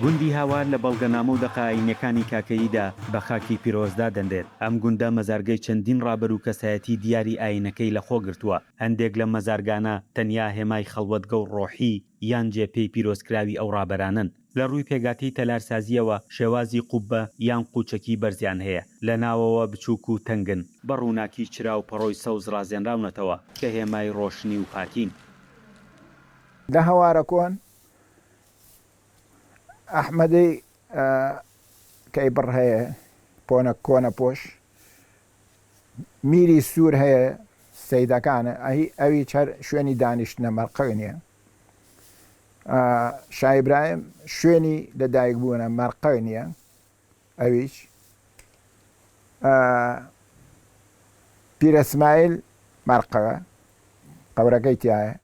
گوندی هاوار لە بەڵگەنامە و دەقە ئایینیەکانی کاکەییدا بە خاکی پیرۆز دادەنرێت. ئەم گوندە مەزارگەی چەندین ڕابەر و کەسایەتی دیاری ئایینەکەی لەخۆ گرتووە. هەندێک لەم مەزارگانە تەنیا هێمای خەڵوەتگە و ڕۆحی یان جێ پێی پیرۆزکراوی ئەو ڕابەرانەن. لە ڕووی پێکهاتەی تەلارسازییەوە شێوازی قوببە یان قوچەکی بەرزیان هەیە، لە ناوەوە بچووک و تەنگن، بە ڕووناکی چرا و پەڕۆی سەوز ڕازێنراونەتەوە کە هێمای ڕۆشنی و پاکین. لە هەوارە کۆن ئەحمەدەی کەی بڕ هەیە پۆنە کۆنە پۆش میری سوور هەیە سیدەکانە ئەهی ئەوی چەر شوێنی دانیشتنە مەرقەوێ نییە شای برایم شوێنی لە دایک بوونە مەرقەوێ نییە ئەویش پیرەسمایل مەرقەوە قەورەکەی تایە.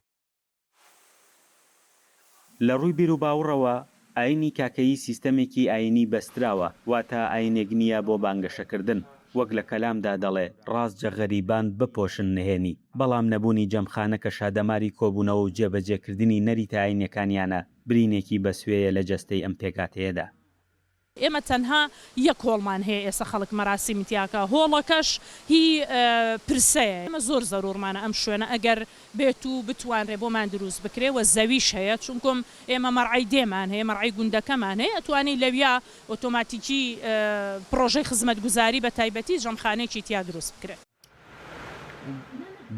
لە ڕووی بیروباوڕەوە، ئایینی کاکەیی سیستەمێکی ئایینی بەستراوە، واتە ئایینێک نییە بۆ بانگەشەکردن، وەک لە کەلامدا دەڵێ، ڕاست جە غەریبان بپۆشن نهێنی، بەڵام نەبوونی جەمخانە کە شادەماری کۆبوونەوە و جێبەجێکردنی نەریتە ئایینیەکانیانە، برینێکی بەسوێیە لە جەستەی ئەم پێکهاتەیەدا. ئێمە تەنها یەک هۆڵمان هەیە ئێستا خەڵک مەراسیمی تیاکا هۆڵەکەش هی پرسەیە ئێمە زۆر زەرورمانە ئەم شوێنە ئەگەر بێت و بتوانرێ بۆمان دروست بکرێ وە زەویش هەیە چونکم ئێمە مەرعەی دێمان هەیە مەرعەی گوندەکەمان هەیە ئەتوانی لەویا ئۆتۆماتیکی پڕۆژەی خزمەتگوزاری بە تایبەتی جەمخانەیەکی تیا دروست بکرێ.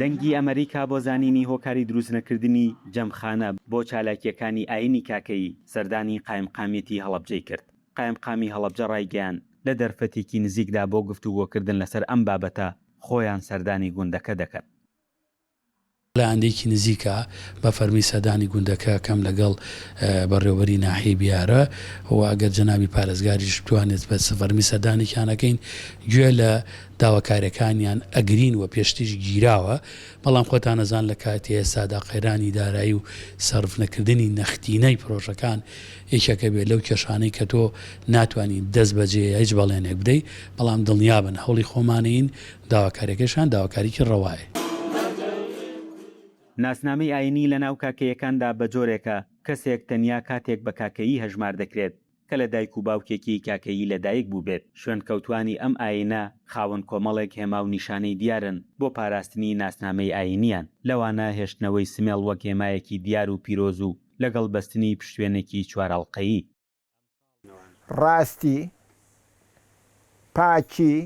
دەنگی ئەمەریکا بۆ زانینی هۆکاری دروستنەکردنی جەمخانە بۆ چالاکییەکانی ئایینی کاکەیی سەردانی قایمقامیەتی هەڵەبجەی کرد. قایمقامی هەڵەبجە ڕایگەیاند، لە دەرفەتێکی نزیکدا بۆ گفتوگۆکردن لەسەر ئەم بابەتە خۆیان سەردانی گوندەکە دەکەن. لە ئایندەیەکی نزیکا بە فەرمی سەردانی گوندەکە ئەکەم لەگەڵ بەڕێوەبەری ناحیەی بیارە و ئەگەر جەنابی پارێزگاریش بتوانێت بە فەرمی سەردانێکیان ئەکەین گوێ لە داواکاریەکانیان ئەگرین و پێشتریش گیراوە بەڵام خۆتان ئەزان لە کاتی ئێستادا قەیرانی دارایی و سەرف نەکردنی نەختینەی پرۆژەکان یەکێکە بێت لەو کێشانەی کە تۆ ناتوانی دەست بەجێ هیچ بەڵێنێک بدەی بەڵام دڵنیابن هەوڵی خۆمانەین داواکاریەکەشیان داواکاریکی ڕەوایە. ناسنامەی ئایینی لە ناو کاکەیەکاندا بە جۆرێکە کەسێک تەنیا کاتێک بە کاکەیی هەژمار دەکرێت کە لە دایک و باوکێکی کاکەیی لە دایک بووبێت. شوێنکەوتوانی ئەم ئایینە خاوەن کۆمەڵێک هێما و نیشانەی دیارن بۆ پاراستنی ناسنامەی ئایینییان، لەوانە هێشتنەوەی سمێڵ وەک هێمایەکی دیار و پیرۆز و لەگەڵ بەستنی پشتوێنێکی چوارئەڵقەیی. ڕاستی، پاکی،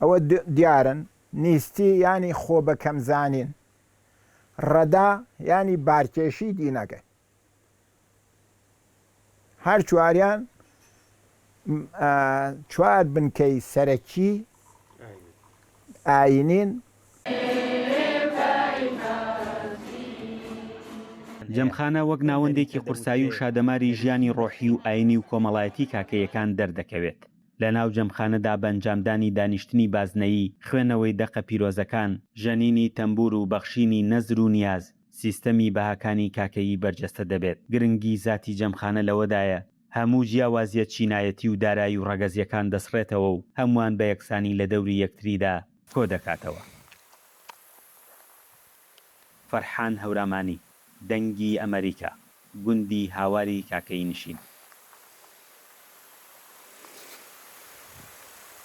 ئەوە دیارن، نیستی یانی خۆ بە کەم زانین، ڕەدا یانی بارکێشی دینەکە. هەر چواریان چوار بنکەی سەرەکی ئایینین. جەمخانە وەک ناوەندێکی قورسایی و شادەماری ژیانی ڕۆحی و ئایینی و کۆمەڵایەتی کاکەیەکان دەردەکەوێت. لەناو جەمخانەدا بە ئەنجامدانی دانیشتنی بازنەیی، خوێنەوەی دەقە پیرۆزەکان، ژەنینی تەمبوور و بەخشینی نەزر و نیاز، سیستەمی بەهاکانی کاکەیی بەرجەستە دەبێت. گرنگی زاتی جەمخانە لەوەدایە هەموو جیاوازییە چینایەتی و دارایی و ڕەگەزییەکان دەسڕێتەوە و هەمووان بە یەکسانی لە دەوری یەکتریدا کۆدەکاتەوە. فەرحان هەورامانی، دەنگی ئەمەریکا، گوندی هاواری کاکەیی نشین.